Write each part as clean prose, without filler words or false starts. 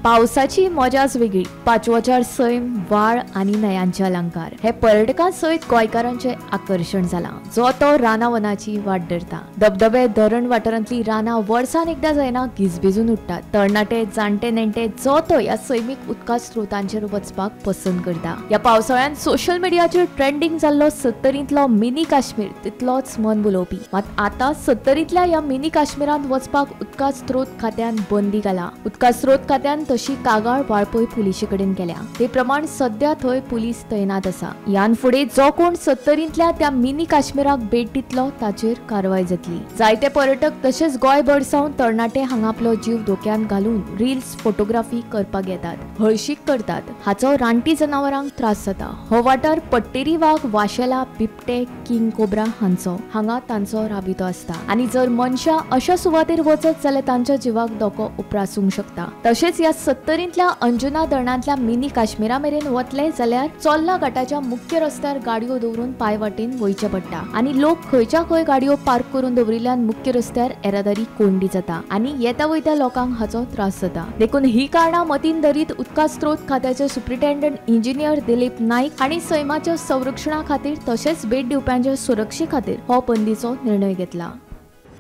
पावसाची मजाच वेगळी. पाचवोचार सैम, वाळ आनी न्हंयांचे अलंकार हे पर्यटकां सयत गोंयकारांचें आकर्शण जालां. जो तो रानां वनाची वाट धरता. धबधबे, धरण वाठारांतली रानां वर्सान एकदां जायना गिजबिजून उठ्ठात. तरणाटे, जाणटे, नेणटे जो तो ह्या सैमीक उदका स्रोतांचेर वचपाक पसंत करता. ह्या पावसाळ्यांत सोशल मिडियाचेर ट्रेंडींग जाल्लो सत्तरींतलो मिनी काश्मीर तितलोच मन बुलोवपी. मात आतां सत्तरींतल्या ह्या मिनी काश्मीरांत वचपाक उदका स्रोत खात्यान बंदी घाला. उदका स्रोत खात्यान तशी कागाळ वाळपय पुलिशे कडेन केल्या. ते प्रमाण सध्या थंय पुलीस तैनात आसा. ह्यान फुडें जो कोण सत्तरींतल्या त्या मिनी काश्मीराक भेट दितलो ताचेर कारवाय जातली. जायते पर्यटक तशेंच गोंयभर सावन तरणाटे हांगा आपलो जीव धोक्यांत घालून रील्स, फोटोग्राफी करपाक येतात, हळशीक करतात. हाचो रानटी जनावरांक त्रास जाता. हो वाठार पट्टेरी वाग, वाशेला, बिबटे, किंग कोब्रा हांचो हांगा तांचो राबितो आसता आनी जर मनशां अशा सुवातेर वचत जाल्यार तांच्या जिवाक धोको उप्रासूंक शकता. तशेंच ह्या सत्तरींतल्या अंजुना धरणांतल्या मिनी काश्मीरा मेरेन वतले जाल्यार चोर्ला घाटाच्या मुख्य रस्त्यार गाडयो दवरून पांयवाटेन वयचें पडटा आनी लोक खंयच्या खंय गाडयो पार्क करून दवरिल्ल्यान मुख्य रस्त्यार येरादारी कोंडी जाता आनी येता वयत्या लोकांक हाचो त्रास जाता. देखून ही कारणां मतीन धरीत उदका स्रोत खात्याचे सुप्रिटेंडंट इंजिनियर दिलीप नाईक हांणी सैमाच्या संरक्षणा खातीर तशेंच भेट दिवप्यांच्या सुरक्षे खातीर हो बंदीचो निर्णय घेतला.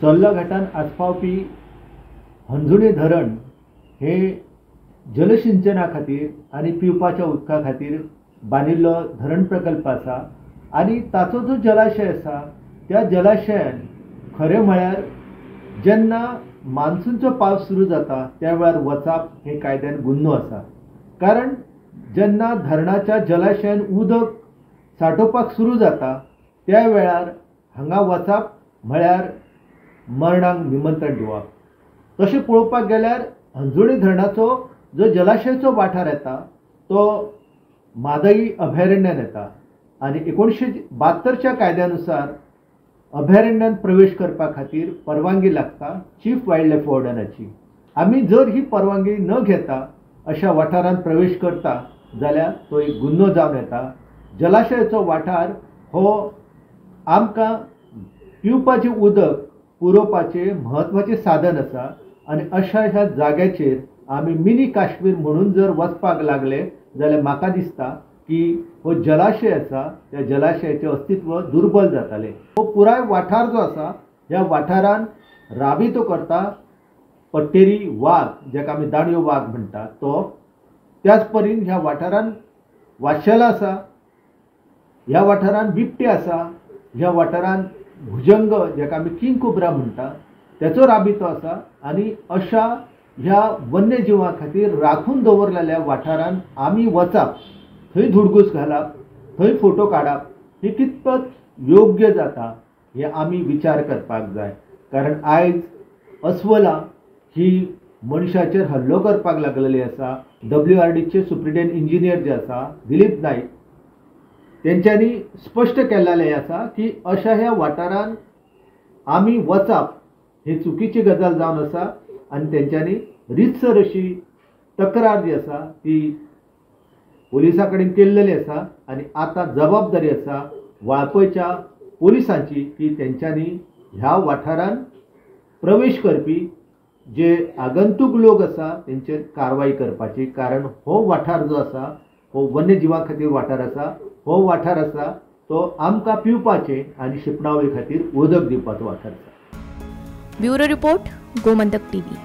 चोर्ला घाटान आस्पावपी हंजुणे धरण हे जलसिंचना खातीर आनी पिवपाच्या उदका खातीर बांदिल्लो धरण प्रकल्प आसा आनी ताचो जो जलाशय आसा त्या जलाशयान खरें म्हळ्यार जेन्ना मान्सूनचो पावस सुरू जाता त्या वेळार वचप हें कायद्यान गुन्यांव आसा. कारण जेन्ना धरणाच्या जलाशयान उदक सांठोवपाक सुरू जाता त्या वेळार हांगा वचप म्हळ्यार मरणाक निमंत्रण दिवप. तशें पळोवपाक गेल्यार हंजुणे धरणाचो जो जलाशयाचो वाठार येता तो म्हादई अभयारण्यान येता आनी 1972च्या कायद्यानुसार अभयारण्यान प्रवेश करपा खातीर परवानगी लागता चीफ वायल्ड लायफ वॉर्डनाची. आमी जर ही परवानगी न घेता अशा वाठारांत प्रवेश करता जाल्यार तो एक गुन्यांव जावन येता. जलाशयाचो वाठार हो आमकां पिवपाचें उदक पुरोवपाचें म्हत्वाचें साधन आसा आनी अशा ह्या जाग्याचेर आमी मिनी काश्मीर म्हणून जर वचपाक लागले जाल्यार म्हाका दिसता की हो जलाशय आसा त्या जलाशयाचें अस्तित्व दुर्बल जातालें. हो पुराय वाठार जो आसा ह्या वाठारान राबितो करता पट्टेरी वाग, जाका आमी दाणयो वाग म्हणटा तो, त्याच परीन ह्या वाठारान वाशेला आसा, ह्या वाठारान बिबटे आसा, ह्या वाठारान भुजंग जाका आमी किंग कोब्रा म्हणटा तेचो राबितो आसा आनी अशा ह्या वन्यजिवां खातीर राखून दवरलेल्या वाठारान आमी वचप, थंय धुडगूस घालप, थंय फोटो काडप ही कितपत योग्य जाता हें आमी विचार करपाक जाय. कारण आयज अस्वलां ही मनशाचेर हल्लो करपाक लागलेली आसा. WRDचे सुप्रिटेंडंट इंजिनियर जे आसा दिलीप नाईक तेंच्यांनी स्पश्ट केल्लें आसा की अशा ह्या वाठारान आमी वचप ही चुकीची गजाल जावन आसा आनी तेंच्यांनी रितसर अशी तक्रार जी आसा ती पुलिसां कडेन केल्लेली आसा आनी आतां जबाबदारी आसा वाळपयच्या पुलिसांची की तेंच्यांनी ह्या वाठारान प्रवेश करपी जे आगंतूक लोक आसा तेंचेर कारवाय करपाची. कारण हो वाठार जो आसा हो वन्यजिवां खातीर वाठार आसा, हो वाठार आसा तो आमकां पिवपाचें आनी शिंपणावळी खातीर उदक दिवपाचो वाठार आसा. Bureau report, Gomantak TV.